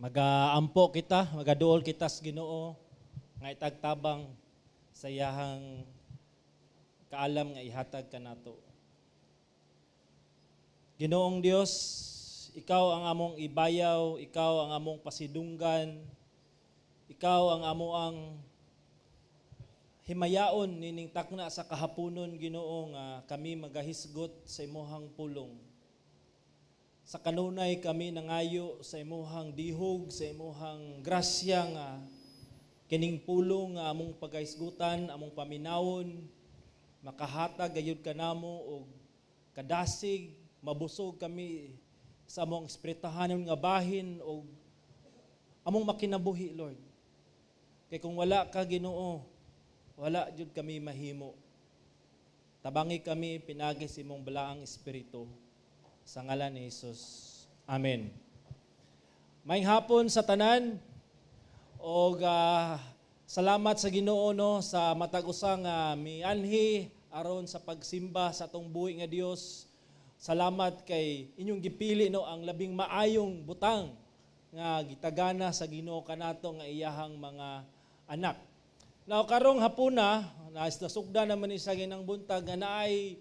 Magaampo kita, magaduol kita sa Ginoo nga itagtabang sa iyahang kaalam nga ihatag kanato. Ginoong Dios, ikaw ang among ibayaw, ikaw ang among pasidunggan, ikaw ang amoang himayaon nining takna sa kahaponon, Ginoo, nga kami magahisgot sa imuhang pulong. Sa kanunay kami nangayo sa imuhang dihog, sa imuhang grasya nga kining pulong nga among pagahisgutan, among paminawon, makahatag gayud kanamo og kadasig, mabusog kami sa among espirituhanon nga bahin og among makinabuhi, Lord. Kay kung wala ka, Ginoo, wala jud kami mahimo. Tabangi kami pinagi sa imong balaang espiritu. Sa ngalan ni Jesus. Amen. Maayong hapon sa tanan og salamat sa Ginoo, no, sa matag usa nga mianhi aron sa pagsimba sa atong buhi nga Dios. Salamat kay inyong gipili, no, ang labing maayong butang nga gitagana sa Ginoo kanato nga iyahang mga anak. Now, karong hapuna, nasugda naman ni sa ginang buntag nga naay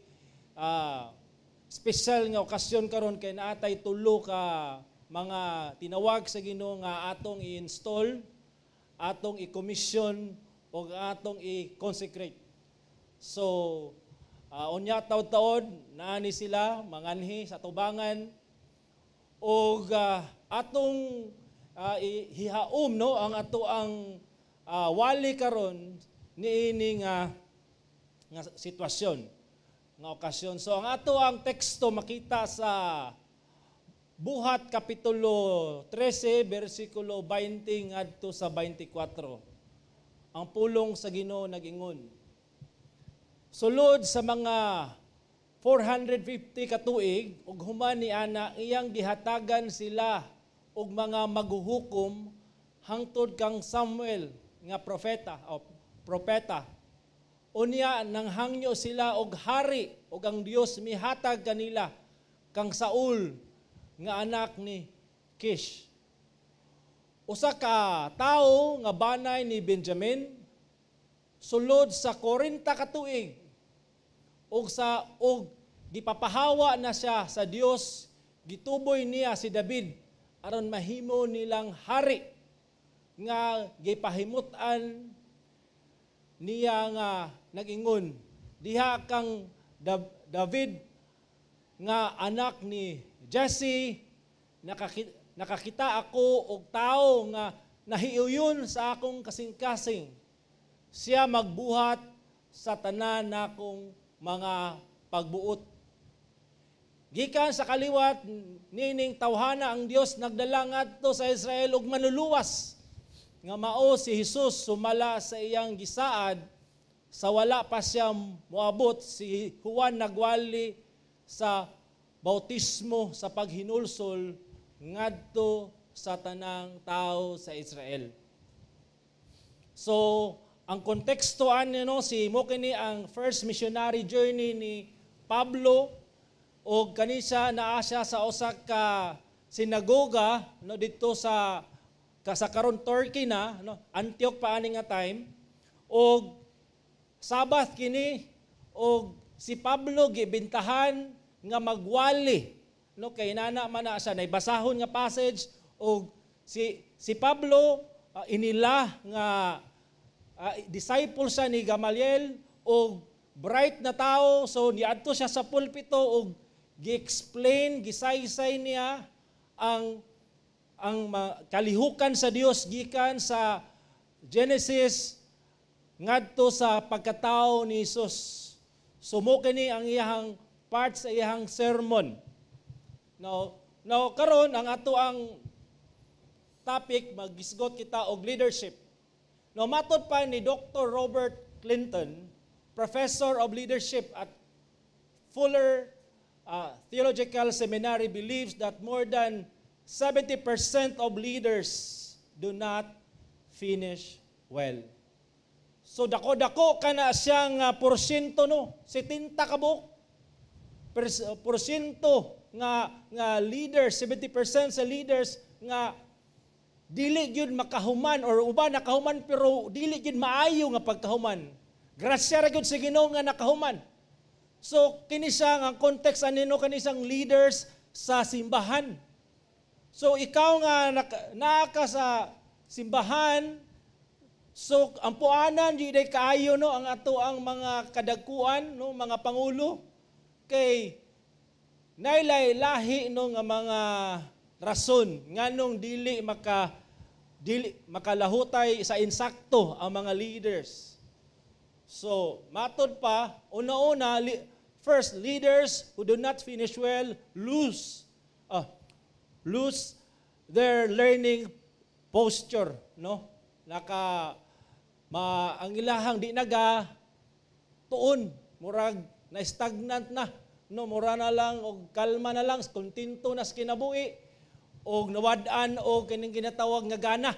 special nga okasyon karon kay naatay tulo ka mga tinawag sa Ginoo nga atong i-install, atong i-commission o atong i-consecrate. So, unya taod-taod naani sila manganhi sa tubangan og atong ihihaom, no, ang ato ang wali karon niini nga nga sitwasyon nga okasyon. So ang ato ang teksto makita sa Buhat kapitulo 13 bersikulo 20 ngadto sa 24. Ang pulong sa Ginoo nagingon: Sulod sa mga 450 ka tuig ug human ni ana, iyang gihatagan sila og mga maghuhukom hangtod kang Samuel nga propeta o propeta. Unya nanghangyo sila og hari ug ang Dios mihatag kanila kang Saul nga anak ni Kish, usa ka tawo nga banay ni Benjamin. Sulod sa 40 ka tuig ug sa og gipapahawa na siya sa Dios, gituboy niya si David aron mahimo nilang hari nga gipahimut-an niya nga nag-ingon, "Diha kang David nga anak ni Jesse, nakakita ako og tawo nga nahiuyon sa akong kasing-kasing. Siya magbuhat sa tanan nakong mga pagbuot." Gikan sa kaliwat nining tawhana ang Dios nagdala ngadto sa Israel og manluluwas nga mao si Jesus, sumala sa iyang gisaad. Sa wala pa siya moabot, si Juan nagwali sa bautismo sa paghinulsol ngadto sa tanang tao sa Israel. So, ang konteksto ani, no, si mo kini ang first missionary journey ni Pablo og kani siya naa siya sa usa ka sinagoga, no, didto sa karon Turkey na, no, Antioch pa ani nga time, og Sabbath kini og si Pablo gibintahan nga magwali, no, kay nana man na siya naibasahon nga passage og si Pablo inila nga disciple siya ni Gamaliel og bright na tao. So niadto siya sa pulpito og gi-explain, gisaysay niya ang kalihukan sa Dios gikan sa Genesis ngadto sa pagkatao ni Jesus. So mo kini ang iyahang part sa iyahang sermon. Now karon ang ato ang topic, maghisgot kita og leadership. Now, matod pa ni Dr. Robert Clinton, professor of leadership at Fuller Theological Seminary, believes that more than 70% of leaders do not finish well. So dako-dako kana siyang porsyento, no, 70 ka buok porsyento nga nga leaders, 70% sa leaders nga Dili gyud makahuman or uban nakahuman pero dili gyud maayo nga pagkahuman. Grasya ra gyud sa Ginoo nga nakahuman. So kini siya nga context ani, no, kani siyang leaders sa simbahan. So ikaw nga naa ka sa simbahan, so ang puanan di day kaayo, no, ang ato ang mga kadagkuan, no, mga pangulo kay nailay lahi, no, nga mga rason nganong dili makalahutay sa insakto ang mga leaders. So, matod pa, una-una, first, leaders who do not finish well lose their learning posture, no? Naka ma ang ilahang di naga tuon, murag na stagnant na, no, mura na lang og kalma na lang, kontento na sa kinabuhi og nawad-an og kining ginatawag nga gana.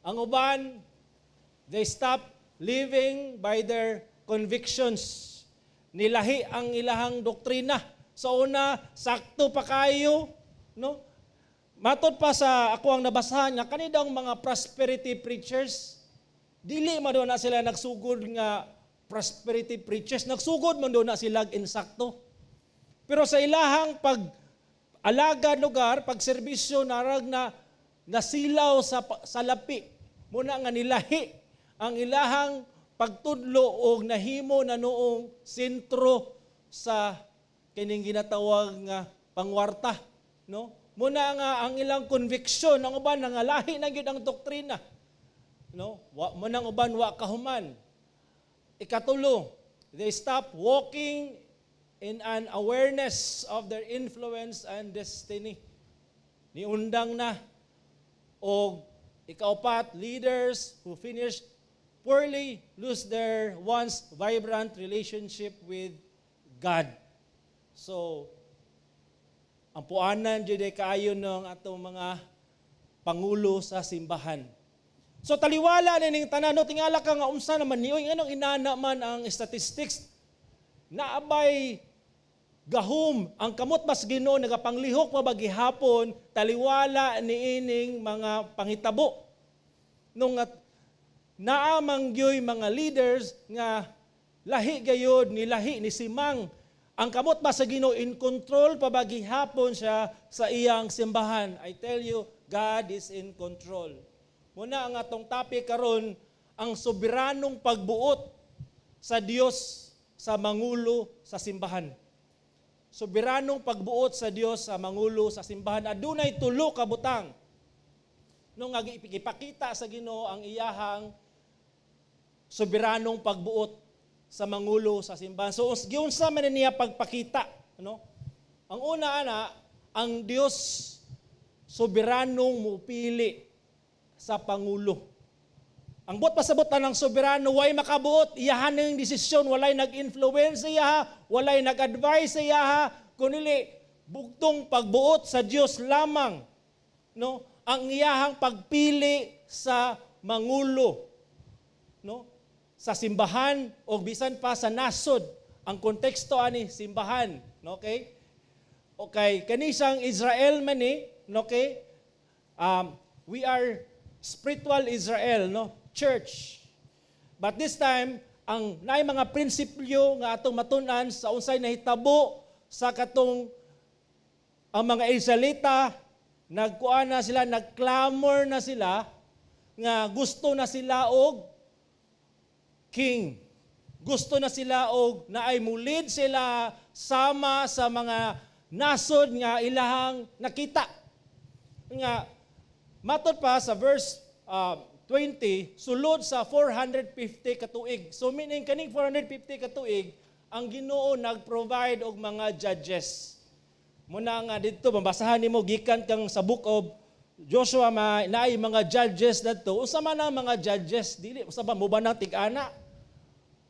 Ang uban, they stop living by their convictions. Nilahi ang ilahang doktrina. Sa una, sakto pa kayo, no? Matod pa sa ako ang nabasahan nga kani daw mga prosperity preachers, dili man daw na sila nagsugod nga prosperity preachers, nagsugod man daw na sila insakto. Pero sa ilahang pag alagad lugar, pag serbisyo, narag na nasilaw sa lapi, muna nga nilahi ang ilahang pagtudlo og nahimo na noong sentro sa kining ginatawag nga pangwarta, no? Muna nga ang ilang conviction, ang uban nangalahi na gyud ang doktrina, no? Wa mo nang uban wa kahuman. Ikatulo, they stop walking in an awareness of their influence and destiny. Niundang na. O ikaupat, leaders who finish poorly lose their once vibrant relationship with God. So, ang puanan jud ay kaayo ng atong mga pangulo sa simbahan. So taliwala na ning tanan, no, tingala ka nga unsa naman ni, oy, anong inana man ang statistics, naabay gahom ang kamot bas Ginoo, nagapanglihok pa ba gihapon taliwala niining mga panghitabo nung at naa man gyoy mga leaders nga lahi gayod ni lahi ni simang ang kamot ba sa Ginoo, in control pa ba gihapon siya sa iyang simbahan? I tell you, God is in control. Muna ang atong topic karon, ang soberanong pagbuot sa Dios sa mangulo sa simbahan. Soberanong pagbuot sa Dios sa mangulo sa simbahan. Adunay tulo ka butang nung nga ipakita sa Ginoo ang iyahang soberanong pagbuot sa mangulo sa simbahan. So giunsa man niya pagpakita, no? Ang una ana, ang Dios soberanong mupili sa pangulo. Ang buot pasabot ng soberano, way makabuot, iyahan ng desisyon, walay nag-influence sa iyaha, walay nag-advise sa iyaha, kunili bugtong pagbuot sa Dios lamang, no? Ang iyahang pagpili sa mangulo, no? Sa simbahan o bisan pa sa nasod. Ang konteksto ani simbahan, no? Okay? Okay, kanisang Israel man ni, no, okay? We are spiritual Israel, no? Church. But this time, ang naay mga prinsipyo nga atong matun-an sa unsay nahitabo sa katong ang mga Israelita, nagkuan na sila, nagclamor na sila nga gusto na sila og king. Gusto na sila og naay mulid sila sama sa mga nasod nga ilahang nakita. Nga matod pa sa verse 20, sulod sa 450 katuig. So meaning kaning 450 katuig, ang Ginoo nag-provide og mga judges. Muna nga didto mabasahan nimo gikan kang sa Book of Joshua, ma naay mga judges dadto. Unsa man ang mga judges? Dili usa ba mo ba nang tig-ana?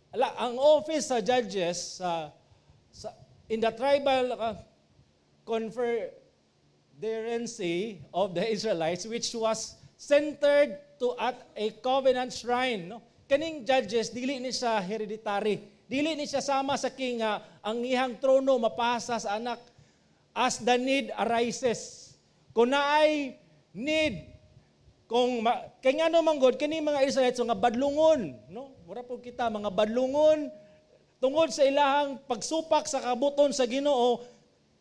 Ala, ang office sa judges sa in the tribal confederacy of the Israelites, which was centered to at a covenant shrine, no? Kaning judges, dili ni siya hereditary, dili ni siya sama sa king nga ang iyang trono mapasa sa anak, as the need arises. Kung naay need Kung ma, kay ngano man gud kini mga Israelites mga badlungon, no? Mura po kita mga badlungon tungod sa ilahang pagsupak sa kabuton sa Ginoo,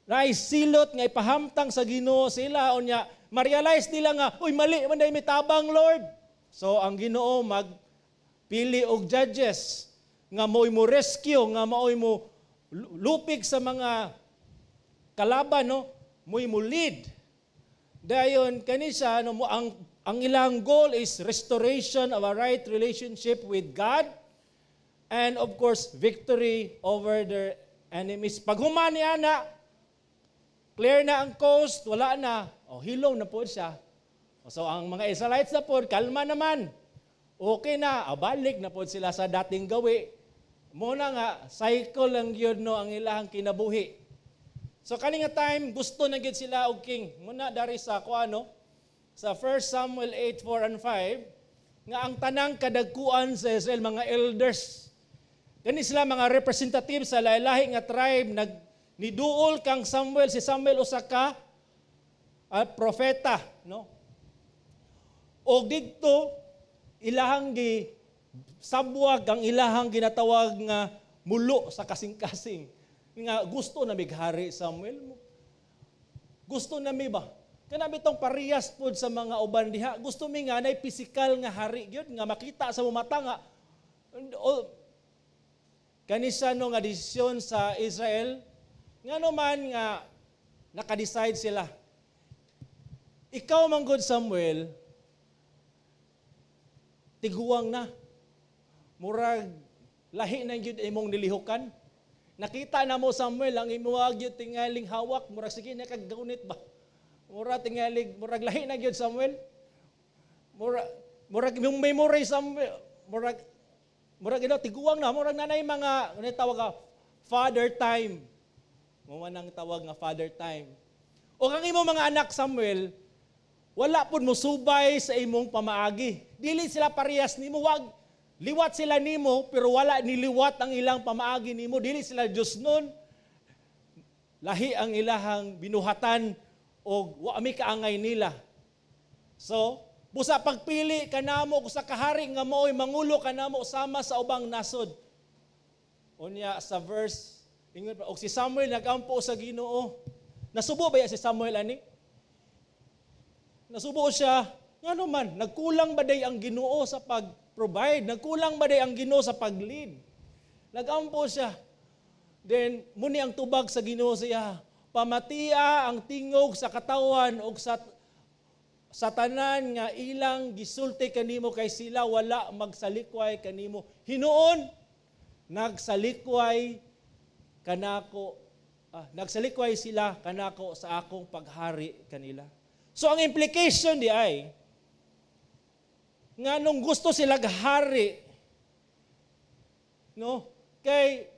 naay silot nga ipahamtang sa Ginoo sila. Unya ma-realize nila nga, "Uy, mali man diay mi, tabang, Lord." So ang Ginoo magpili og judges nga mo'y mo rescue, nga maoy mo lupig sa mga kalaban, no, mo'y mo lead. Dayon kani siya, no, mo ang ilang goal is restoration of a right relationship with God and, of course, victory over their enemies. Pag human niya na, clear na ang coast, wala na, oh, hilom na po siya. So ang mga Israelites na po, kalma naman. Okay na, balik na po sila sa dating gawi. Muna nga, cycle lang yun, no, ang ilahang kinabuhi. So kani nga time, gusto na gyud sila og king. Muna dari sa kuano, sa 1 Samuel 8, 4 and 5, nga ang tanang kadagkuan sa Israel, mga elders, kani sila mga representative sa lahi-lahi nga tribe, nag niduol kang Samuel. Si Samuel usa ka propeta, no? Og didto ilahang gi sabwag ang ilahang ginatawag nga mulo sa kasing-kasing nga gusto na mighari, Samuel. Gusto na mi ba? Kana bitong parehas pod sa mga uban diha. Gusto mi nga nay physical nga hari gyud nga makita sa mata nga o, kani siya, no, nga desisyon sa Israel, ngano man nga naka-decide sila. Ikaw man gud, Samuel, tiguang na. Murag lahi na gyud imong nilihukan. Nakita na mo, Samuel, ang imo gyud tingaling hawak, murag sige na kag gunit ba. Murag tingalig, murag lahi na gyud, Samuel. Murag imong memory, Samuel, murag ino tiguang na, murag nanay mga ano tawag ka, father time. Mo man ang tawag nga father time. O ang imong mga anak, Samuel, wala pud mo subay sa imong pamaagi. Dili sila parehas nimo, wag liwat sila nimo pero wala niliwat ang ilang pamaagi nimo. Dili sila Diyos nun. Lahi ang ilahang binuhatan o wa mi kaangay nila. So, busa pagpili kanamo sa kahari nga mao'y mangulo kanamo sama sa ubang nasod. Unya sa verse ingon pa, og si Samuel nagampo sa Ginoo. Nasubo ba ya si Samuel ani? Nasubo siya, ngano man, nagkulang ba day ang Ginoo sa pag-provide? Nagkulang ba day ang Ginoo sa pag-lead? Nagampo siya. Then, muni ang tubag sa Ginoo siya. "Pamatia ang tingog sa katawan og sa tanan nga ilang gisulti kanimo, kay sila wala magsalikway kanimo. Hinuon nagsalikway kanako, nagsalikway sila kanako sa akong paghari kanila." So ang implication di ay nga nung gusto sila hari, no, kay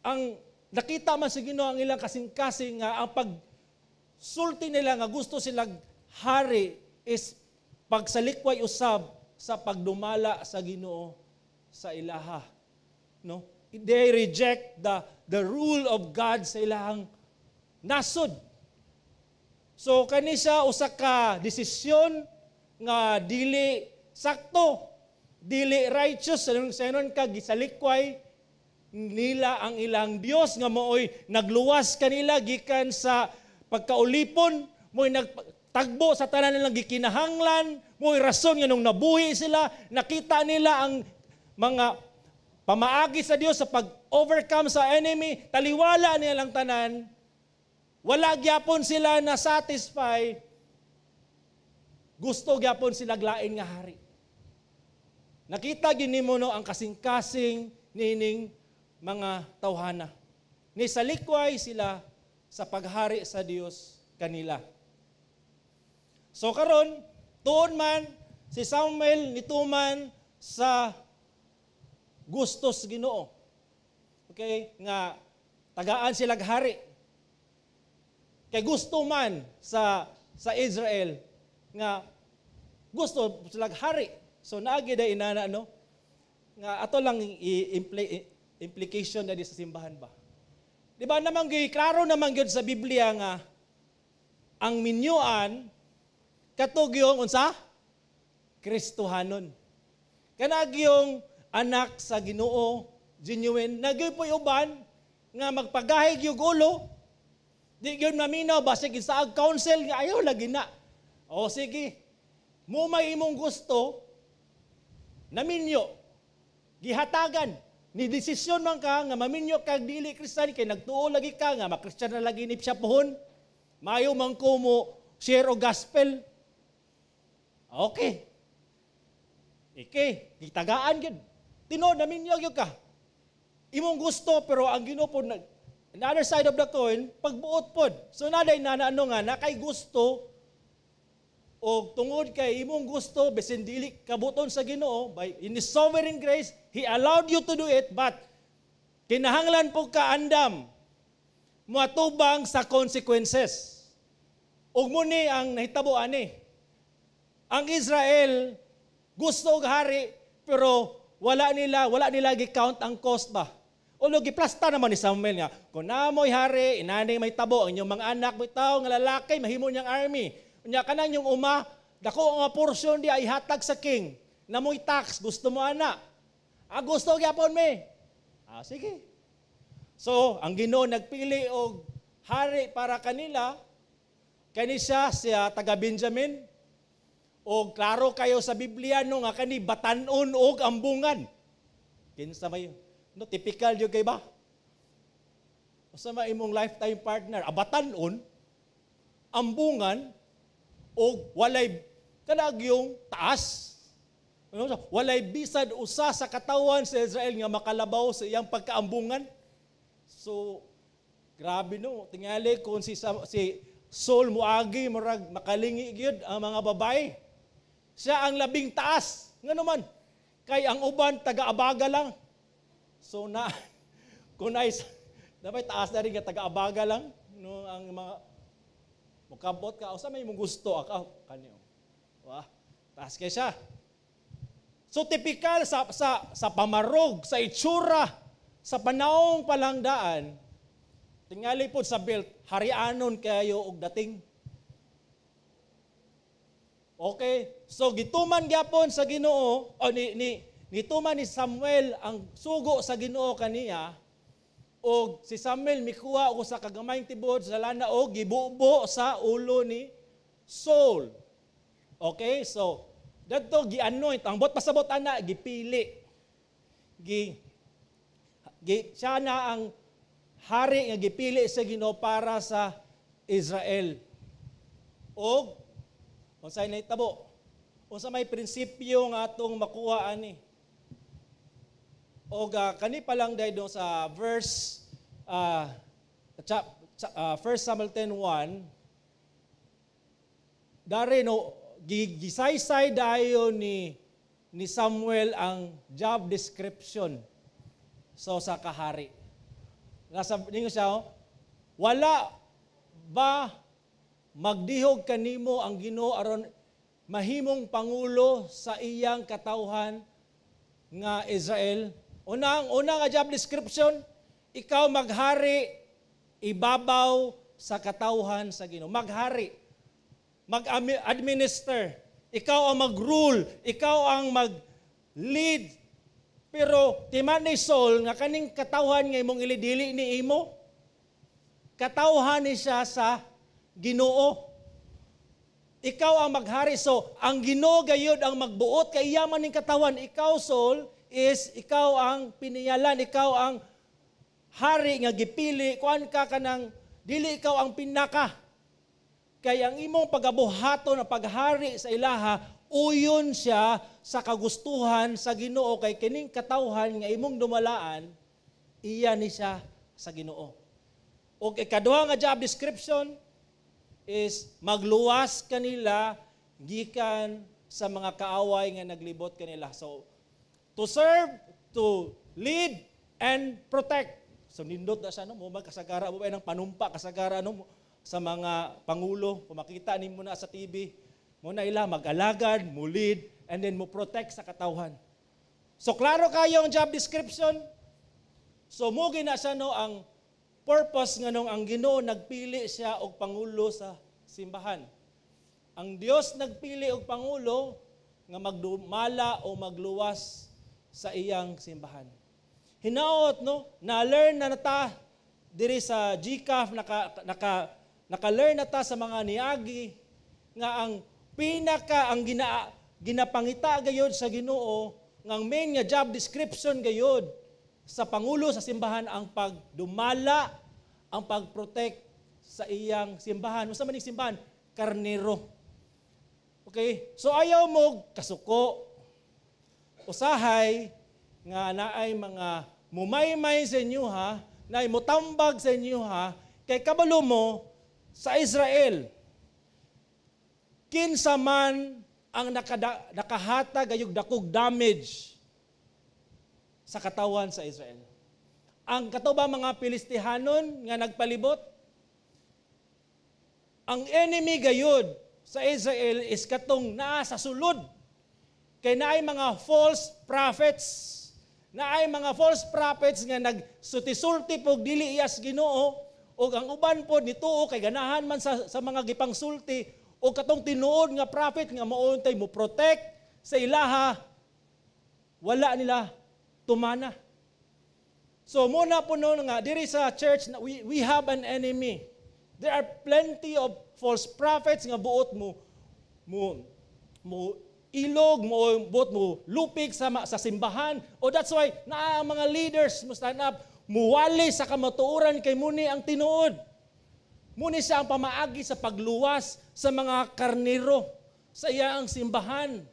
ang nakita man sa Ginoo ang ilang kasing-kasing nga ang pagsulti nila nga gusto sila hari is pagsalikway usab sa pagdumala sa Ginoo sa ilaha, no? They reject the rule of God sa ilahang nasod. So kani siya usa ka desisyon nga dili sakto, dili righteous, sa ka gisalikway nila ang ilang Dios nga maoy nagluwas kanila gikan sa pagkaulipon, mo'y nagtagbo sa tanan nilang gikinahanglan, mo'y rason nga nung nabuhi sila, nakita nila ang mga pamaagi sa Dios sa pag-overcome sa enemy, taliwala nilang tanan, wala gyapon sila na satisfy, gusto gyapon sila lain nga hari. Nakita gini mo, no, ang kasing-kasing nining mga tawhana. Ni salikway sila sa paghari sa Dios kanila. So karon, tuon man si Samuel nituman sa gusto sa Ginoo. Okay, nga tagaan sila hari. Kay gusto man sa Israel nga gusto sila hari. So naagi day inana, no, nga ato lang implication na di sa simbahan ba. Di ba naman gyud klaro naman gyud sa Biblia nga ang minyuan kato gyung unsa? Kristohanon. Kanagyong anak sa Ginoo, genuine, nagyoy po'y uban nga magpagahig yung ulo, di gyud maminaw, basig sa council nga ayaw lagi na. O sige, mo may imong gusto, naminyo, gihatagan, ni desisyon man ka nga maminyo kag dili Kristiyan kay nagtuo lagi ka nga makristiyan na lagi ni siya pohon. Maayo man ko mo share og gospel. Okay. Ike, gitagaan gyud. Tinuod naminyo gyud ka. Imong gusto, pero ang Ginoo pod nag the other side of the coin, pagbuot pod. So naday na ano nga na kay gusto o tungod kay imong gusto bisin dili kabuton sa Ginoo, by in His sovereign grace He allowed you to do it, but kinahanglan po ka andam moatubang sa consequences. Ug mo ni ang nahitabo ani. Ang Israel gusto og hari, pero wala nila gi-count ang cost ba. Ulo giplasta naman ni Samuel nga kung namoy hari, inani may tabo ang inyong mga anak, may tao nga lalaki mahimo niyang army. Unya kanang yung uma, dako nga portion di ay hatag sa king. Namoy tax, gusto mo ana? Ah, gusto gyapon me. Ah, sige. So, ang Ginoo nagpili og hari para kanila. Kani siya siya taga Benjamin. O klaro kayo sa Biblia no nga kani batanon og ambungan. Kinsa may no typical jud kay ba? Usa man imong lifetime partner, abatanon, ambungan og walay kanagyong taas. Ano, walay bisad usa sa katawan sa Israel nga makalabaw sa iyang pagkaambungan. So, grabe no, tingali kung si Saul muagi, murag makalingi gyud ang mga babae. Siya ang labing taas. Ngano man? Kay ang uban taga-abaga lang. So na kung ay dapat taas na rin nga taga-abaga lang no ang mga mukabot ka usa may imong gusto ako kani. Wah, taas kay siya. So tipikal sa pamarog, sa itsura, sa panahong palangdaan, tingali po sa belt, harianon kayo og dating. Okay? So gituman gyapon sa Ginoo o ni ni nituman ni Samuel ang sugo sa Ginoo kaniya, og si Samuel mikuha og sa kagamayng tibod sa lana og gibubo sa ulo ni Saul. Okay? So dadto gi-anoint, ang bot pasabot ana gipili. Gi, gi siya na ang hari nga gipili sa Ginoo para sa Israel. Og unsay nahitabo? Unsa may prinsipyo nga atong makuha ani? Og kani pa lang dahil do sa verse 1 Samuel 10:1 dari no gisaysay dayon ni Samuel ang job description so sa kahari. Nasa ningo siya, oh, wala ba magdihog kanimo ang Ginoo aron mahimong pangulo sa iyang katawhan nga Israel? Unang una nga job description, ikaw maghari ibabaw sa katawhan sa Ginoo. Maghari. Mag-administer. Ikaw ang mag-rule, ikaw ang mag-lead. Pero timan ni Saul nga kaning katawhan nga imong ilidili ni imo, katawhan ni siya sa Ginoo. Ikaw ang maghari. So, ang Ginoo gayud ang magbuot kay iya man ning katawan. Ikaw, Saul, is ikaw ang piniyalan, ikaw ang hari nga gipili, kuan ka kanang dili ikaw ang pinaka. Kay ang imong pagabuhaton ang paghari sa ilaha, uyon siya sa kagustuhan sa Ginoo kay kining katawhan nga imong dumalaan, iya ni siya sa Ginoo. Og ikaduha nga job description is magluwas kanila gikan sa mga kaaway nga naglibot kanila. So to serve, to lead and protect. So nindot na siya no, mo magkasagara mo ba ng panumpa kasagara no sa mga pangulo, kung makita nimo na sa TV, mo na ila mag-alagad, mo lead and then mo protect sa katawhan. So klaro kayo ang job description. So mo na siya no ang purpose nga nung ang Ginoo nagpili siya og pangulo sa simbahan. Ang Dios nagpili og pangulo nga magdumala o magluwas sa iyang simbahan. Hinaot, no, na-learn na nata diri sa GCAF, naka-learn na ta sa mga niagi nga ang pinaka ang ginapangita gayod sa Ginoo nga ang main nga job description gayod sa pangulo sa simbahan ang pagdumala, ang pagprotect sa iyang simbahan. Unsa man ning simbahan? Karnero. Okay? So ayaw mo kasuko. Usahay nga naay mga mumaymay sa inyo ha, naay mutambag sa inyo ha, kay kabalo mo sa Israel, kinsa man ang nakahatag ayog dakog damage sa katawan sa Israel? Ang kato ba mga Pilistihanon nga nagpalibot? Ang enemy gayud sa Israel is katong naa sa sulod. Kay naay mga false prophets. Naay mga false prophets nga nagsulti-sulti pog dili iyas Ginoo ug ang uban pod nituo kay ganahan man sa mga gipangsulti, o katong tinuod nga prophet nga mao tay mo protect sa ilaha, wala nila tumana. So muna po no nga diri sa church na we have an enemy. There are plenty of false prophets nga buot mo mo mo ilog mo, buot mo lupig sa simbahan. O that's why naa ang mga leaders mo stand up, muwali sa kamatuoran kay muni ang tinuod. Muni siya ang pamaagi sa pagluwas sa mga karnero sa iyang simbahan.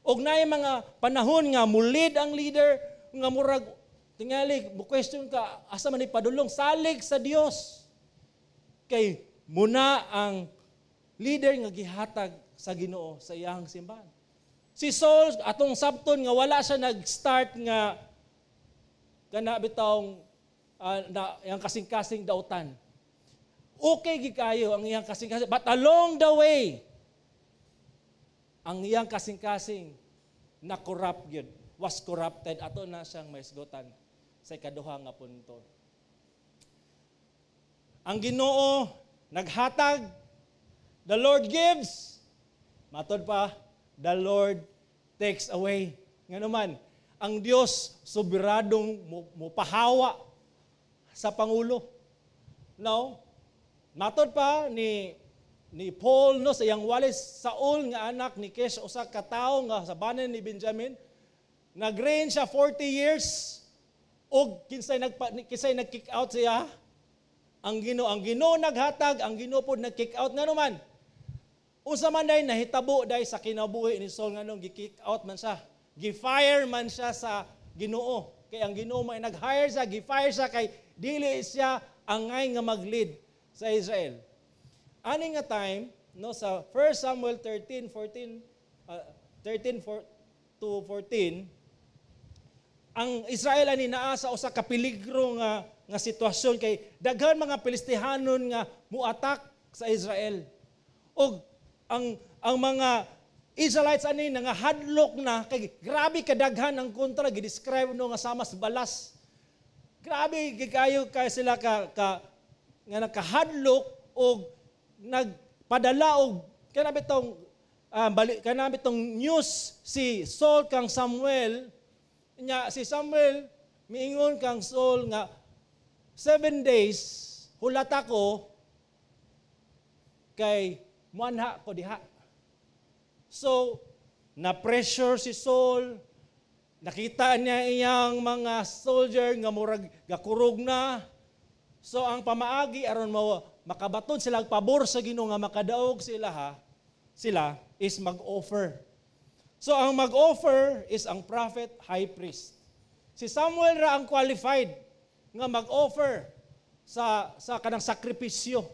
Og naay mga panahon nga mulid ang leader nga murag tingali mo question ka, asa man ni padulong, salig sa Dios. Kay muna ang leader nga gihatag sa Ginoo sa iyang simbahan. Si Saul, atong sabton nga wala siya nag-start nga kana bitawng na iyang kasing-kasing dautan. Okay gikayo ang iyang kasing-kasing. But along the way, ang iyang kasing-kasing na corrupt gyud, was corrupted. Ato na siyang maisgotan sa ikaduha nga punto. Ang Ginoo naghatag, the Lord gives. Matod pa, the Lord takes away. Ngano man, ang Dios soberadong mupahawa sa pangulo. No? Matod pa ni Paul, no, sa iyang walis, Saul nga anak ni Kish, usa ka tawo nga sa banan ni Benjamin, nag-reign siya 40 years og kinsay nag-kick out siya? Ang Ginoo. Ang Ginoo naghatag, ang Ginoo pod nag-kick out. Ngano man, unsa man day nahitabo day sa kinabuhi ni Saul, nganong gi-kick out man siya? Gi-fire man siya sa Ginoo. Kay ang Ginoo may nag-hire siya, gi-fire siya kay dili siya angay nga mag-lead sa Israel. Ani nga time, no, sa 1 Samuel 13, 14, 13 to 14, ang Israel ani naa sa usa ka peligro nga sitwasyon kay daghan mga Pilistihanon nga muatak sa Israel. Og ang mga Israelites ani nangahadlok na kay grabe kadaghan ang kontra, gi-describe, no, nga sama sa balas. Grabe gikayo kay sila ka nga nakahadlok og nagpadala og kana bitong bali kana bitong news si Saul kang Samuel. Nya si Samuel miingon kang Saul nga 7 days hulat ako kay muanha ko diha. So, na-pressure si Saul, nakita niya iyang mga soldier nga murag gakurog na. So ang pamaagi aron mo makabaton sila og pabor sa Ginoo nga makadaog sila ha, sila is mag-offer. So ang mag-offer is ang prophet, high priest. Si Samuel ra ang qualified nga mag-offer sa kanang sakripisyo.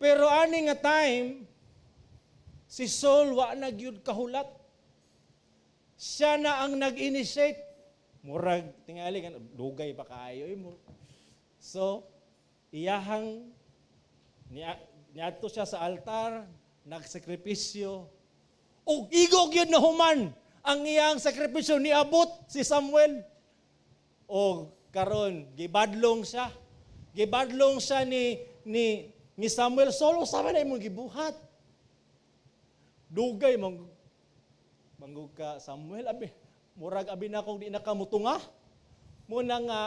Pero ani nga time, si Saul wa na gyud kahulat. Siya na ang nag-initiate. Murag tingali dugay pa kaayo mo. So, iyahang niadto siya sa altar, nagsakripisyo. Ug igo gyud na human ang iyang sakripisyo, niabot si Samuel. O karon gibadlong siya. Gibadlong siya ni Samuel, "Saul, usa man imong gibuhat? Dugay mong Manggug ka Samuel, abi, murag abi na kung di na ka mutunga. Muna nga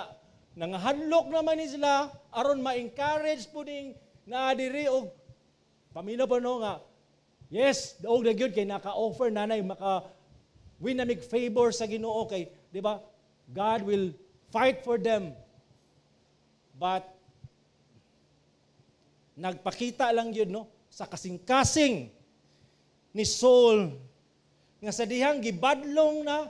nangahadlok naman ni sila aron ma-encourage po ning naa diri og paminaw pa, no, nga yes, daog na gyud kay naka-offer nanay, maka win na mig favor sa Ginoo kay, di ba, God will fight for them. But nagpakita lang yun, no, sa kasing-kasing ni Saul nga sa dihang gibadlong na,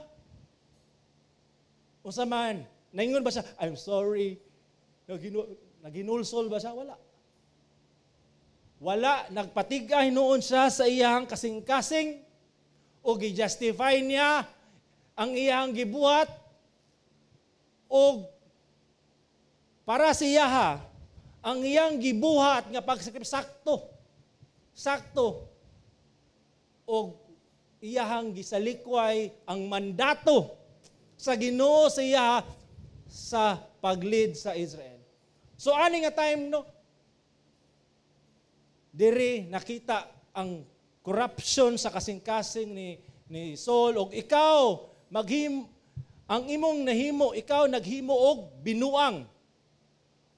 unsa man, naingon ba siya, "I'm sorry"? Naginulsol ba siya? Wala. Wala, nagpatig-a hinuon siya sa iyang kasing-kasing o gi-justify niya ang iyang gibuhat o para sa iyaha ang iyang gibuhat nga pagsakripisyo sakto. Sakto. O iyahang gisalikway ang mandato sa Ginoo sa iya sa pag-lead sa Israel. So ani nga time, no, diri nakita ang corruption sa kasing-kasing ni Saul. Og ikaw maghim ang imong nahimo, ikaw naghimo og binuang.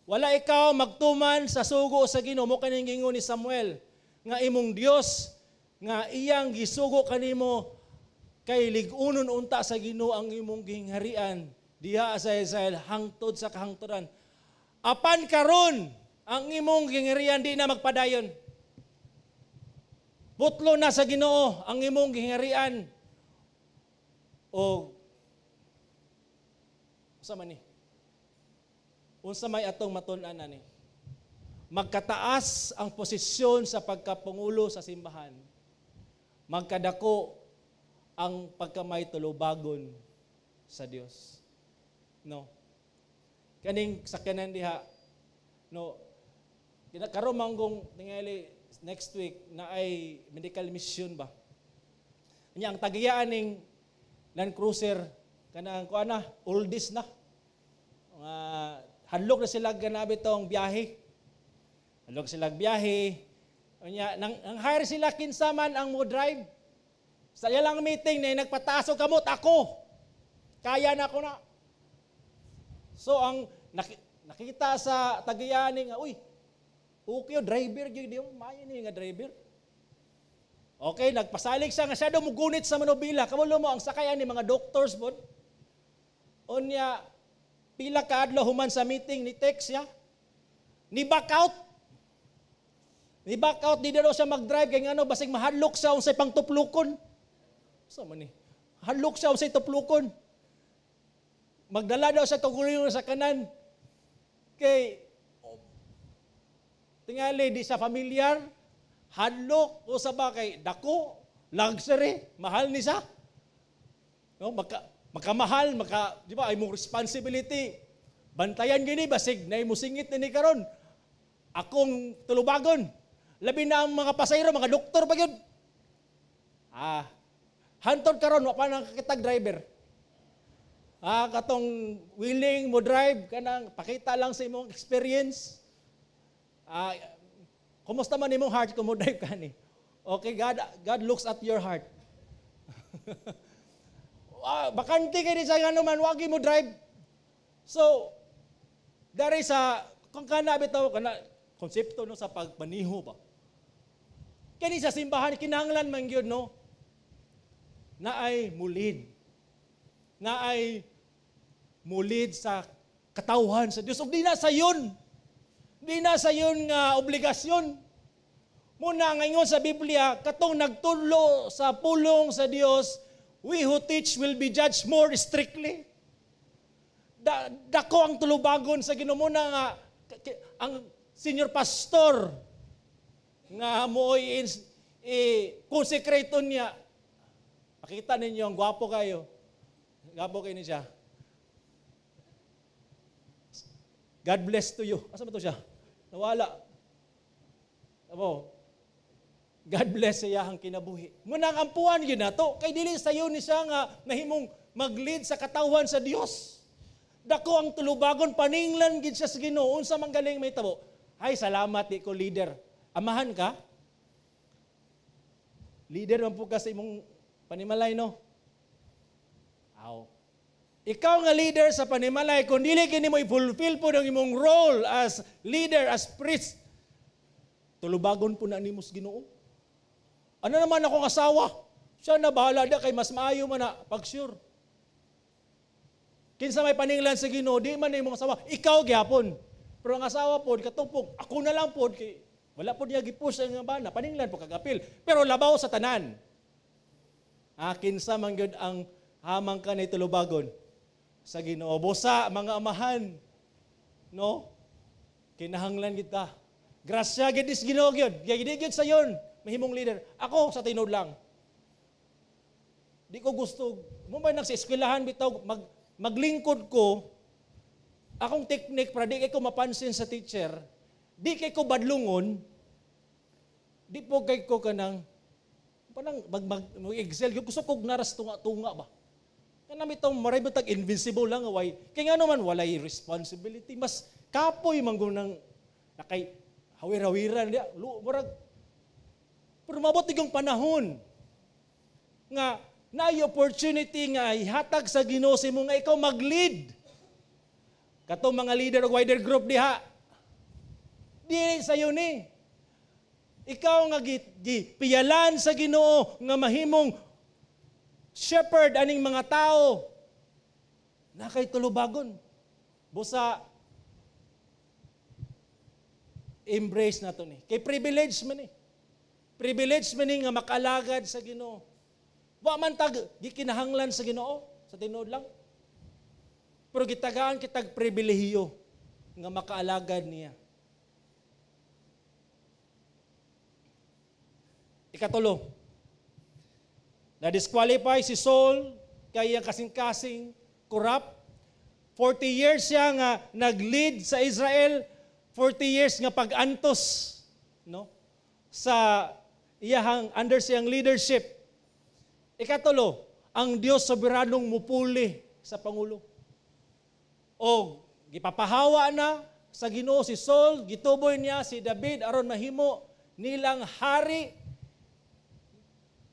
Wala ikaw magtuman sa sugo sa Ginoo. Mo kaning gingon ni Samuel nga imong Dios nga iyang gisugo kanimo, kay lig-unon unta sa Ginoo ang imong gingharian diha sa Israel hangtod sa kahangturan. Apan karon, ang imong gingharian di na magpadayon. Putlo na sa Ginoo ang imong gingharian. O unsa man ni? Unsa may atong matun-an ani? Magkataas ang posisyon sa pagkapangulo sa simbahan, magkadako ang pagkamay tulubagon sa Dios. No. Kaning sakyanan diha, no, karon manggong tingali next week na ay medical mission ba. Nya ang tagiyaan ning Land Cruiser, kanang kuan na, oldies na. Mga hadlok na sila ganabi tong biyahe. Hadlok sila biyahe. Unya nang hire sila kinsa man ang mo drive. Sa ilang meeting na nagpataas og kamot, "Ako. Kaya na ako na." So ang nakita sa tagiyani nga, "Uy, okay driver gyud yung maayo ni nga driver." Okay, nagpasalig siya nga siya daw mugunit sa manubila. Kabalo mo ang sakayan ni mga doctors pod. Unya pila ka adlaw human sa meeting, ni text siya. Ni back out. Ni back out, di daw siya mag-drive kay ngano, basig mahadlok siya unsay pangtuplukon. Sa man ni? Hadlok siya unsay tuplukon. Magdala daw siya kaugalingon sa kanan. Kay tingali di sa familiar, hadlok o sa ba kay dako, luxury, mahal ni siya. No, makamahal, maka, di ba, ay mong responsibility. Bantayan gini basig nay musingit ni karon. Akong tulubagon. Labi na ang mga pasahero, mga doktor pa gyud. Hantod karon wa pa nang kakitag driver. Katong willing mo drive kanang pakita lang sa imong experience. Kumusta man imong heart kung mo drive ka ni? Okay, God looks at your heart. Bakante kay di sa ngano man wagi mo drive. So, dari sa kung kana bitaw kana konsepto, no, sa pagmaniho ba. Kini sa simbahan kinahanglan man gyud, no, na ay mulid. Na ay mulid sa katawhan sa Dios. Ug di na sayon. Di na sayon nga obligasyon. Muna ngayon sa Biblia, katong nagtudlo sa pulong sa Dios, we who teach will be judged more strictly. Dako ang tulubagon sa Ginoo. Muna nga ang senior pastor nga mo i-consecrate niya. Pakita ninyo ang gwapo kayo. Gwapo kayo ni siya. God bless to you. Asa ba to siya? Nawala. Abo. God bless sa iyahang kinabuhi. Munang ampuan yun na to. Kay dili sayo ni siya nga nahimong mag-lead sa katawhan sa Dios. Dako ang tulubagon, paninglan gid siya sa Ginoo. Unsa man galing may tabo? "Ay, salamat, di ko leader." Amahan ka? Leader man po ka sa imong Panimalay, no? Aw. Ikaw nga leader sa panimalay, kung dili kini mo i-fulfill po ng imong role as leader, as priest, tulubagon po na nimo sa Ginoo. Ano naman akong asawa? Siya na bahala da kay mas maayo man na pag sure. Kinsa may paninglan sa Ginoo, di man imong asawa, ikaw gyapon. Pero ang asawa pod katupok, ako na lang pod kay wala pod niya gipush ang bana, paninglan po kagapil. Pero labaw sa tanan. Ah, kinsa man gyud ang hamang ka ni tulubagon sa Ginoo. Busa mga amahan, no? Kinahanglan kita. Grasya gid is Ginoo gyud. Gid gyud sayon mahimong leader. Ako sa tinuod lang. Di ko gusto mo ba nang sa eskwelahan bitaw maglingkod ko, akong technique para di kay ko mapansin sa teacher, di kay ko badlungon, di po kay ko kanang parang mag excel gusto kog naras tunga-tunga ba. Kanang bitong maray bitag invincible lang nga way. Kay ngano man walay responsibility, mas kapoy man nang nakay hawir-hawiran diya, murag pero mabot yung panahon nga naay opportunity nga ihatag sa Ginoo sa imo nga ikaw mag-lead. Katong mga leader og wider group diha. Di sayo ni. Ikaw nga gipiyalan sa Ginoo nga mahimong shepherd aning mga tao. Nakay tulubagon. Busa embrace na to ni. Kay privilege man ni. Privilege man ni nga makalagad sa Ginoo. Wa man tag gikinahanglan sa Ginoo sa tinuod lang. Pero gitagaan kitag pribilehiyo nga makaalagad niya. Ikatulo, na-disqualify si Saul kay iyang kasing-kasing corrupt. 40 years siya nga nag-lead sa Israel, 40 years nga pag-antos, no? Sa iyahang under siyang leadership. Ikatulo, ang Dios soberanong mupuli sa pangulo. O gipapahawa na sa Ginoo si Saul, gituboy niya si David aron mahimo nilang hari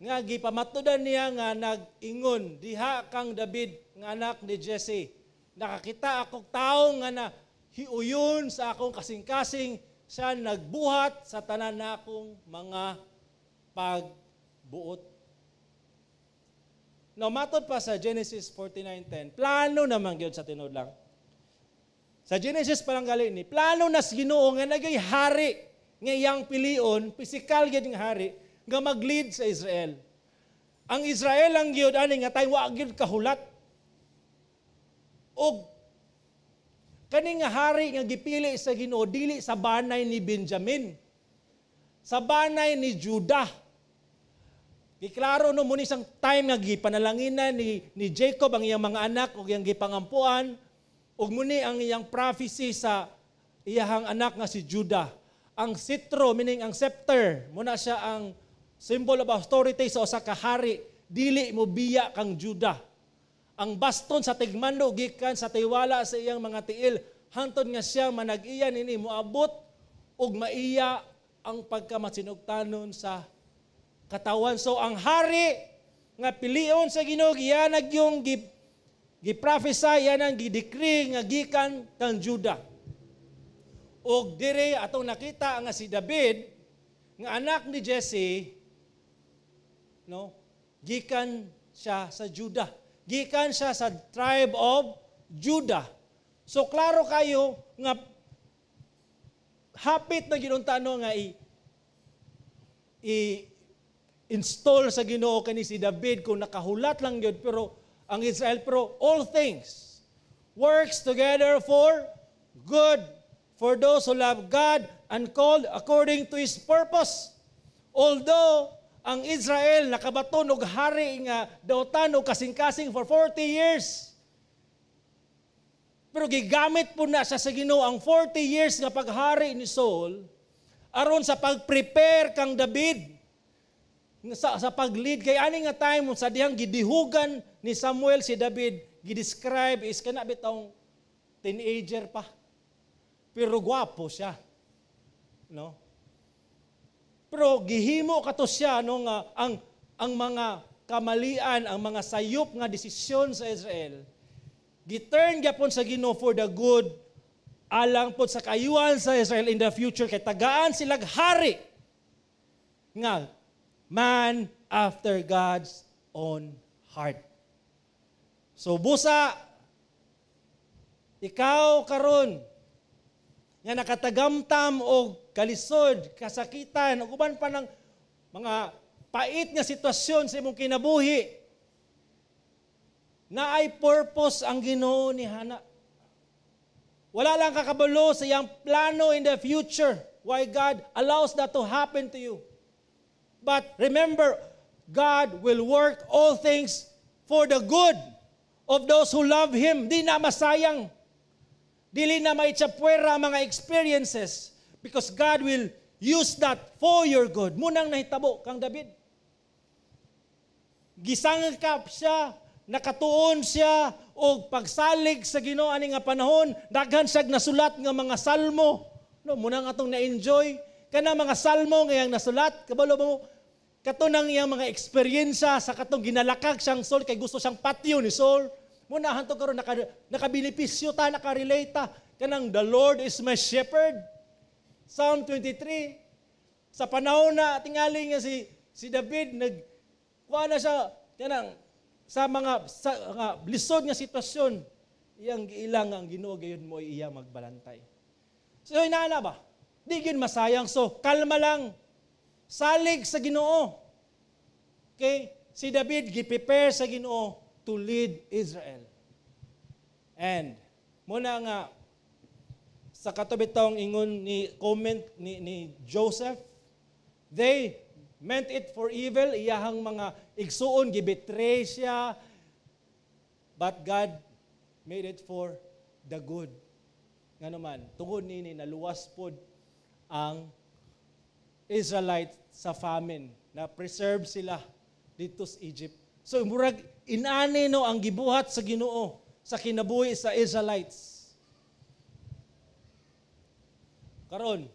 nga gipamatudan niya nga nag-ingon diha kang David nga anak ni Jesse. Nakakita akong tawo nga na hiuyon sa akong kasing-kasing, siya nagbuhat sa tanan nakong mga pagbuot. Now, matod pa sa Genesis 49:10, plano naman gyud sa tinuod lang. Sa Genesis pa lang gali ni, plano na sa Ginoo nga nagay hari nga iyang pilion, pisikal gyud nga hari nga mag-lead sa Israel. Ang Israel ang gyud ani nga tay wa gyud kahulat. Og kani nga hari nga gipili sa Ginoo dili sa banay ni Benjamin, sa banay ni Judah. Giklaro no muni sang time nga gipanalanginan ni Jacob ang iyang mga anak ug iyang gipangampuan, ug muni ang iyang prophecy sa iyahang anak nga si Judah. Ang sitro, meaning ang scepter, muna siya ang symbol of authority sa usa ka hari, dili mo biya kang Judah. Ang baston sa tigmando gikan sa tiwala sa iyang mga tiil, hantod nga siya manag-iya nini moabot ug maiya ang pagkamasinugtanon sa katawan. So ang hari nga pilion sa Ginoo, iya nagyong gi-prophesy, iya nang gi-decree nga gikan kang Judah. Og dire atong nakita nga si David nga anak ni Jesse, no, gikan siya sa Judah. Gikan siya sa tribe of Judah. So klaro kayo nga hapit na ginunta no nga i-install sa Ginoo kani si David kung nakahulat lang gyud, pero ang Israel, pero all things works together for good for those who love God and called according to His purpose. Although ang Israel nakabaton og hari nga dautan og kasing-kasing for 40 years, pero gigamit po na siya sa Ginoo ang 40 years nga paghari ni Saul aron sa pag-prepare kang David sa pag-lead. Kay ani nga time sa dihang gidihugan ni Samuel si David, gi-describe is kana bitong teenager pa. Pero gwapo siya, no? Pero gihimo kato siya no nga ang mga kamalian, ang mga sayop nga desisyon sa Israel, giturn gyapon sa Ginoo for the good alang pod sa kaayuhan sa Israel in the future, kay tagaan silag hari nga man after God's own heart. So busa ikaw karon nga nakatagamtam og kalisod, kasakitan, ug uban pa ng mga pait nga sitwasyon sa imong kinabuhi, naay purpose ang Ginoo ni Hana. Wala lang kakabalo sa iyang plano in the future, why God allows that to happen to you. But remember, God will work all things for the good of those who love Him. Di na masayang. Dili na maitsapwera ang mga experiences because God will use that for your good. Mao nang nahitabo kang David. Gisangkap siya, nakatuon siya og pagsalig sa Ginoo ani nga panahon, daghan siya nasulat nga mga salmo. No, mao nang atong na-enjoy kana mga salmo nga iyang nasulat, kabalo ba mo? Kato nang iyang mga eksperyensya sa katong ginalakag siyang Saul kay gusto siyang patyo ni Saul. Mao na hantod karon nakabenepisyo ta, nakarelate ta kanang "The Lord is my shepherd." Psalm 23. Sa panahon na tingali nga si David nag kuha na siya kanang sa mga lisod nga sitwasyon, iyang giilang ang Ginoo gayud mo iya magbalantay. So inaana ba? Di gyud masayang. So kalma lang. Salig sa Ginoo. Okay? Si David gi-prepare sa Ginoo to lead Israel. And mao na nga sa kato bitong ingon ni comment ni Joseph, they meant it for evil, iyahang mga igsuon gibetray siya, but God made it for the good. Ngano man, tungod nini naluwas pod ang Israelite sa famine, na preserve sila dito sa Egypt. So murag inani, no, ang gibuhat sa Ginoo sa kinabuhi sa Israelites. Karon,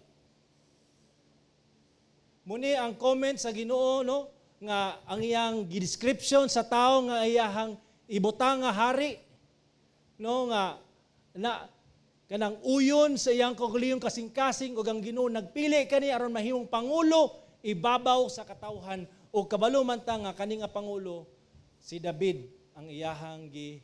muni ang comment sa Ginoo, no, nga ang iyang description sa tao nga iyahang ibutang nga hari, no, nga na kanang uyon sa iyang kaugalingong kasing-kasing ug ang Ginoo nagpili kani aron mahimong pangulo ibabaw sa katawhan. Ug kabalo man ta nga kani nga pangulo si David ang iyahang gi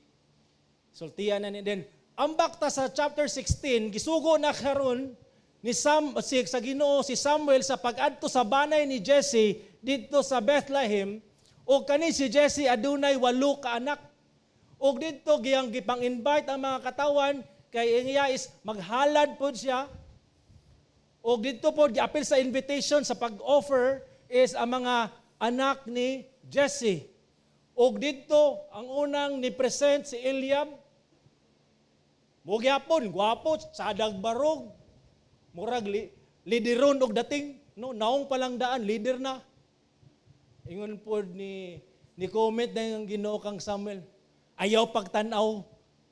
sultian na ni. Then ambak ta sa chapter 16. Gisugo na karon ni Sam si sa Ginoo si Samuel sa pag-adto sa banay ni Jesse didto sa Bethlehem. Ug kani si Jesse adunay walo ka anak. Ug didto giyang gipang-invite ang mga katawan kay iya is maghalad pod siya. Ug didto pod giapil sa invitation sa pag-offer is ang mga anak ni Jesse. Ug didto ang unang ni present si Eliab. Mo gyapon gwapo, sadag barog. Murag lideron og dating, no, naong pa lang daan leader na. Ingon pod ni comment na yung Ginoo kang Samuel, "Ayaw pagtan-aw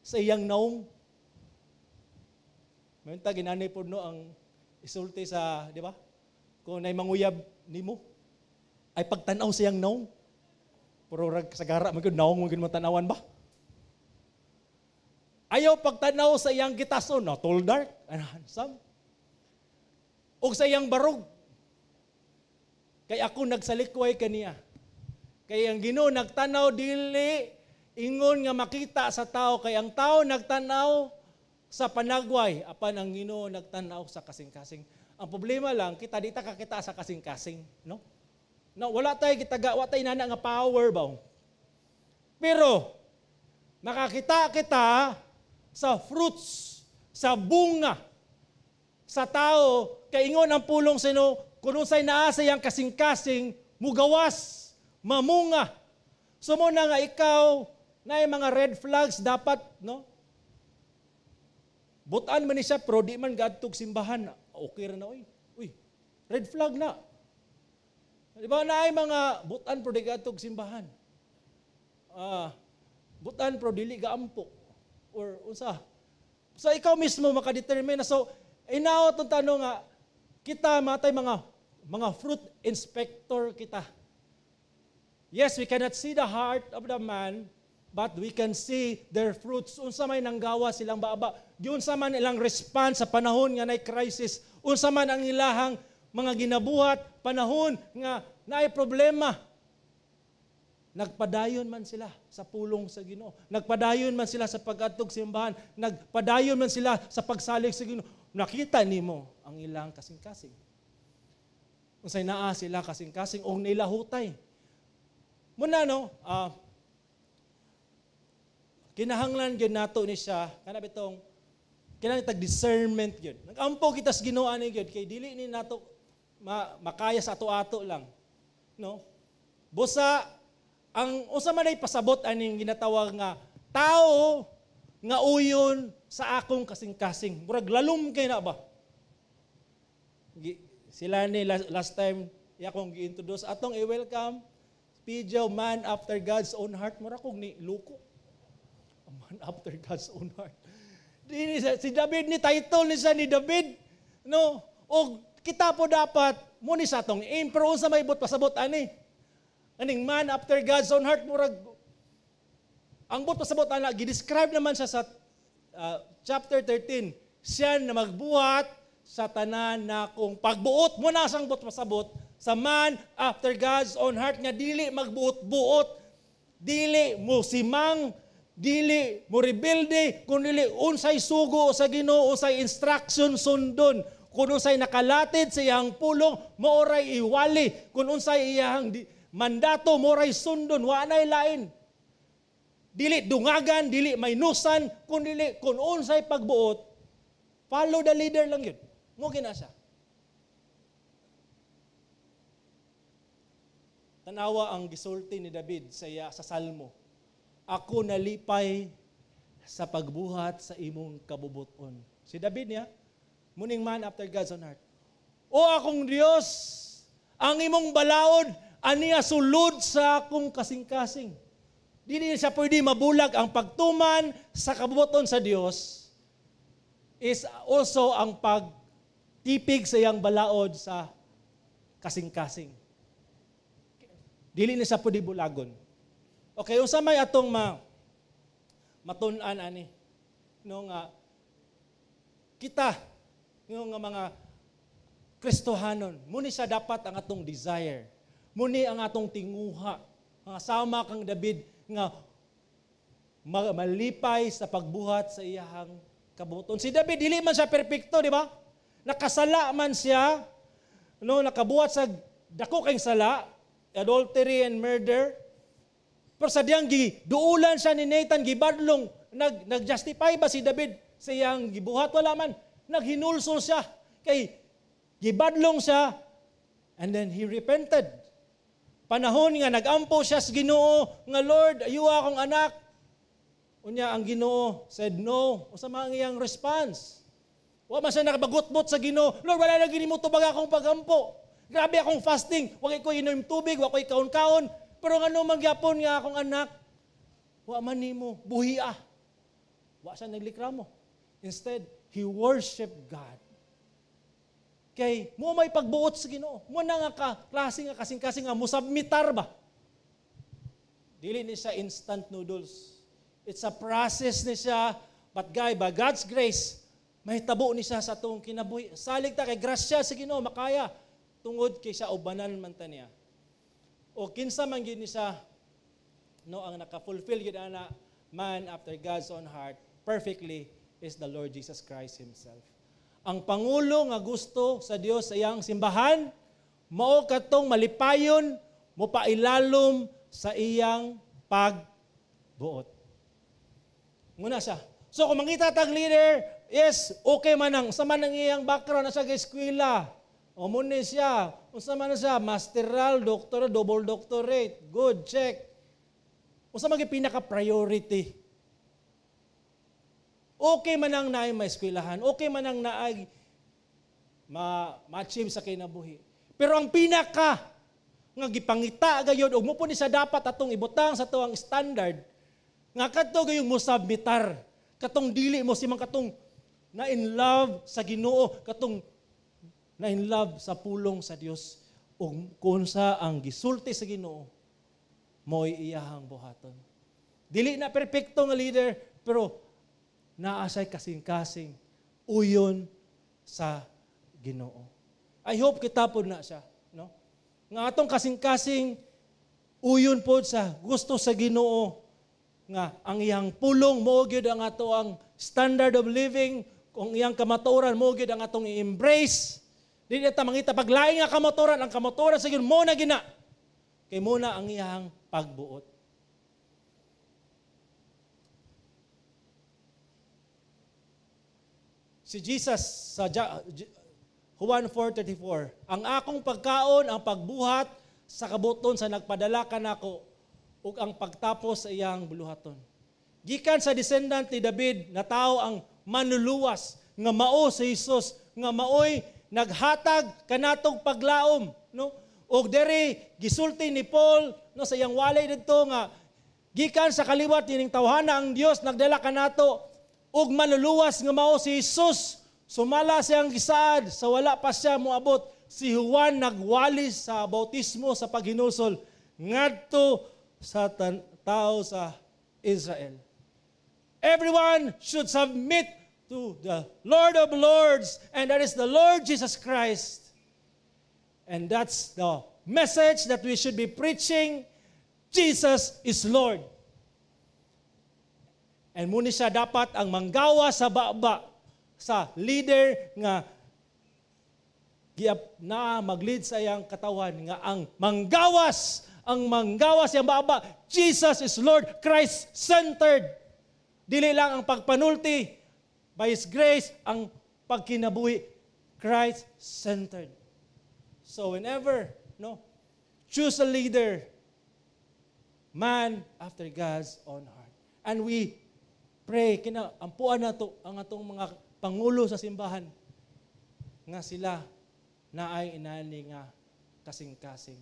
sa iyang naong." Mayon ta ginani pod, no, ang isulti sa, di ba? Kung nay manguyab nimo, ay pagtan-aw sa iyang naong. Pero rag sagara man gyud, naong man gyud mo tan-awan ba? Ayaw pagtanaw sa iyang gitason, no, tall, dark and handsome. O sa iyang barog. Kay ako nagsalikway kaniya. Kay ang Ginoo nagtanaw dili ingon nga makita sa tao, kay ang tao nagtanaw sa panagway apan ang Ginoo nagtanaw sa kasing-kasing. Ang problema lang kita, di ta kakita sa kasing-kasing, no? No, wala tayo gitaga, wa tayo nana nga power ba. Pero makakita kita sa fruits, sa bunga sa tao, kay ingon ang pulong sa Ginoo, kung unsay naa sa iyang kasing-kasing, mugawas, mamunga. So mao na nga ikaw na mga red flags dapat, no? Butan man ni siya pero di man gadtog simbahan. Okay ra na, oy. Uy, red flag na. Di ba naay mga butan pero di gadtog simbahan? Butan pero dili gaampo or unsa. So ikaw mismo makadetermine na. So inaot ang tanong nga kita matay mga fruit inspector kita. Yes, we cannot see the heart of the man, but we can see their fruits. Unsa may nanggawa silang baba. Giunsa man ilang response sa panahon nga nay crisis. Unsa man ang ilahang mga ginabuhat panahon nga naay problema. Nagpadayon man sila sa pulong sa Ginoo. Nagpadayon man sila sa pag-adtog simbahan. Nagpadayon man sila sa pagsalig sa Ginoo. Nakita nimo ang ilang kasing-kasing. Unsay naa sila kasing-kasing og nilahutay. Muna, no, kinahanglan gyud nato ni siya kana bitong kinahanglan tag discernment gyud. Nagampo kita sa Ginoo ani gyud kay dili ni nato makaya sa ato-ato lang. No? Busa ang unsa man ay pasabot aning ginatawag nga tao nga uyon sa akong kasing-kasing? Murag lalom kay na ba? Sila ni last time akong gi-introduce, atong i-welcome Pijo, man after God's own heart. Mura kog ni luko. A man after God's own heart. Di ni si David ni title ni siya ni David. No? O kita po dapat mo ni sa atong aim, pero unsa may buot pasabot ani? Aning man after God's own heart, murag ang buot pasabot ana, gi-describe naman siya sa chapter 13. Siya na magbuhat sa tanan na kung pagbuot mo na sang buot pasabot sa man after God's own heart nga dili magbuot-buot, dili mo simang, dili mo rebelde, kun dili unsay sugo sa Ginoo, unsay instruction, sundon. Kung unsay nakalatid sa iyang pulong, maoray iwali. Kung unsay iyang mandato, maoray sundon, wa nay lain. Dili dungagan, dili maynusan, kun dili kung unsay pagbuot, follow the leader lang yun. Mo gina siya. Tanawa ang gisulti ni David sa iya sa Salmo. "Ako nalipay sa pagbuhat sa imong kabubuton." Si David niya, muning man after God's own heart. "O akong Dios, ang imong balaod aniya sulod sa akong kasing-kasing." Dili siya pwede mabulag. Ang pagtuman sa kabubuton sa Dios is also ang pagtipig sa iyang balaod sa kasing-kasing. Dili ni siya pwede bulagon. Okay, unsa may atong matun-an ani? No nga kita nga mga Kristohanon, muni siya dapat ang atong desire. Muni ang atong tinguha. Nga sama kang David nga malipay sa pagbuhat sa iyahang kabuton. Si David, dili man siya perpekto, di ba? Nakasala man siya, no, nakabuhat sa dako kay sala, adultery and murder. Pero sa diyang giduulan siya ni Nathan, gibadlong, nag-justify ba si David sa iyang gibuhat? Wala man. Naghinulsol siya. Kay gibadlong siya, and then he repented. Panahon nga nagampo siya sa Ginoo nga, "Lord, ayuha akong anak." Unya ang Ginoo said no. Unsa man ang iyang response? Wa man siya nakabagutbot sa Ginoo. "Lord, wala na gini mo tubag akong pagampo. Grabe akong fasting. Wa ko inom tubig, wa ko kaon-kaon. Pero ngano man gyapon nga akong anak, wa man nimo buhia?" Wa siya naglikramo. Instead, he worshiped God. Kay mo may pagbuot sa Ginoo. Mo na nga ka klase nga kasing-kasing nga musubmitar ba. Dili ni siya instant noodles. It's a process ni siya, but guy, by God's grace, mahitabo ni siya sa atong kinabuhi. Salig ta kay grasya sa Ginoo makaya tungod kay sa ubanan man ta niya. O kinsa man gid ni siya, no, ang naka-fulfill gid ana man after God's own heart perfectly is the Lord Jesus Christ himself. Ang pangulo nga gusto sa Dios sa iyang simbahan mao katong malipayon mo pailalom sa iyang pagbuot. Muna siya. So kung mangita tag leader, yes, okay man ang sa man ang iyang background sa eskwela. O mo ni siya, unsa man na siya, masteral, doctor, double doctorate. Good, check. Unsa man pinaka priority? Okay man ang naay maeskwelahan, okay man ang naay ma-achieve sa kinabuhi. Pero ang pinaka nga gipangita gayod ug mo po ni sa dapat atong ibutang sa tuang standard nga kadto gayong mo submitar, katong dili mo simang, katong na in love sa Ginoo, katong na in love sa pulong sa Dios, ug kunsa ang gisulti sa Ginoo. Mo'y iyahang buhaton. Dili na perpekto nga leader, pero naa siya'y kasing-kasing uyon sa Ginoo. I hope kita pod na siya, no? Nga atong kasing-kasing uyon pod sa gusto sa Ginoo, nga ang iyang pulong mao gyud ang ato ang standard of living, kung iyang kamatuoran mao gyud ang atong i-embrace. Dili ta mangita paglain nga kamatuoran, ang kamatuoran sa Ginoo mo na gina. Kay mo na ang iyang pagbuot. Si Jesus sa Juan 4:34, ang akong pagkaon ang pagbuhat sa kabuton sa nagpadala kanako ug ang pagtapos sa iyang buluhaton. Gikan sa descendant ni David, natawo ang manluluwas nga mao si Jesus, nga maoy naghatag kanatong paglaom, no? Og diri gisulti ni Paul, no, sa iyang walay didto nga gikan sa kaliwat nining tawhana ang Dios nagdala kanato og manluluwas nga mao si Jesus. Sumala siyang gisaad sa wala pa siya moabot, si Juan nagwali sa bautismo sa paghinusol ngadto sa tao sa Israel. Everyone should submit to the Lord of Lords, and that is the Lord Jesus Christ. And that's the message that we should be preaching. Jesus is Lord. And muni siya dapat ang manggawa sa baba sa leader nga giap na mag-lead sa iyang katawan, nga ang manggawas iyang baba, Jesus is Lord, Christ-centered. Dili lang ang pagpanulti, by His grace, ang pagkinabuhi, Christ-centered. So whenever, no, choose a leader, man after God's own heart. And we pray, kina, ampuan na to, ang atong mga pangulo sa simbahan, nga sila naay inani nga kasing-kasing.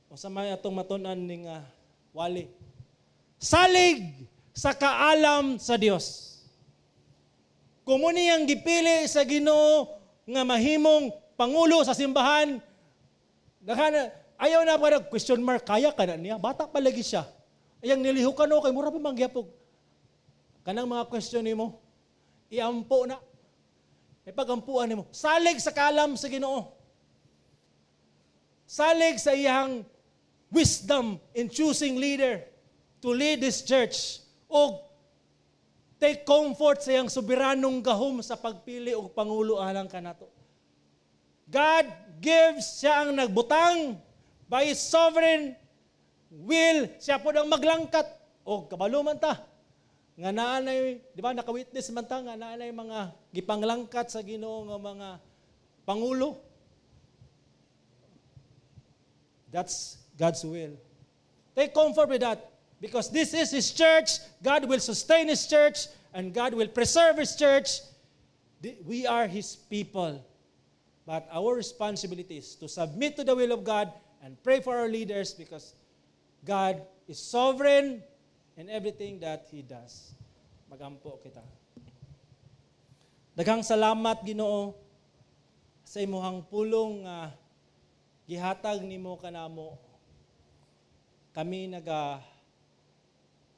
O sa may atong matun-an ni nga wali, salig sa kaalam sa Dios. Kung mo niyang gipili sa Ginoo nga mahimong pangulo sa simbahan, ayaw na pa question mark, kaya ka na niya, bata pa lagi siya. Ayang nilihukan o, kay mura pa mangyapog. Kanang mga question nimo, iampo na. May pagampuan nimo. Salig sa kaalam sa Ginoo. Salig sa iyang wisdom in choosing leader to lead this church. O take comfort sa iyang soberanong gahom sa pagpili og pangulo alang kanato. God gives, siya ang nagbutang by His sovereign will, siya po ang maglangkat. O kabalo man ta nga naanay, di ba, naka-witness man ta nga naanay mga gipanglangkat sa Ginoo nga mga pangulo. That's God's will. Take comfort with that, because this is His church. God will sustain His church, and God will preserve His church. We are His people. But our responsibility is to submit to the will of God and pray for our leaders, because God is sovereign in everything that He does. Magampo kita. Daghang salamat, Ginoo, sa imuhang pulong nga gihatag nimo kanamo. Kami naga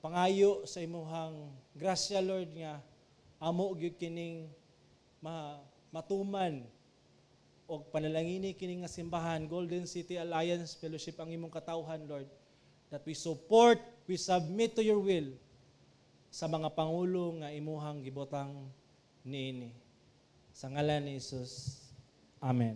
pangayo sa imuhang grasya, Lord, nga amo gyud kining matuman og panalangini kini nga simbahan, Golden City Alliance Fellowship, ang imong katawhan, Lord, that we support, we submit to your will sa mga pangulo nga imuhang gibotang niini. Sa ngalan ni Jesus. Amen.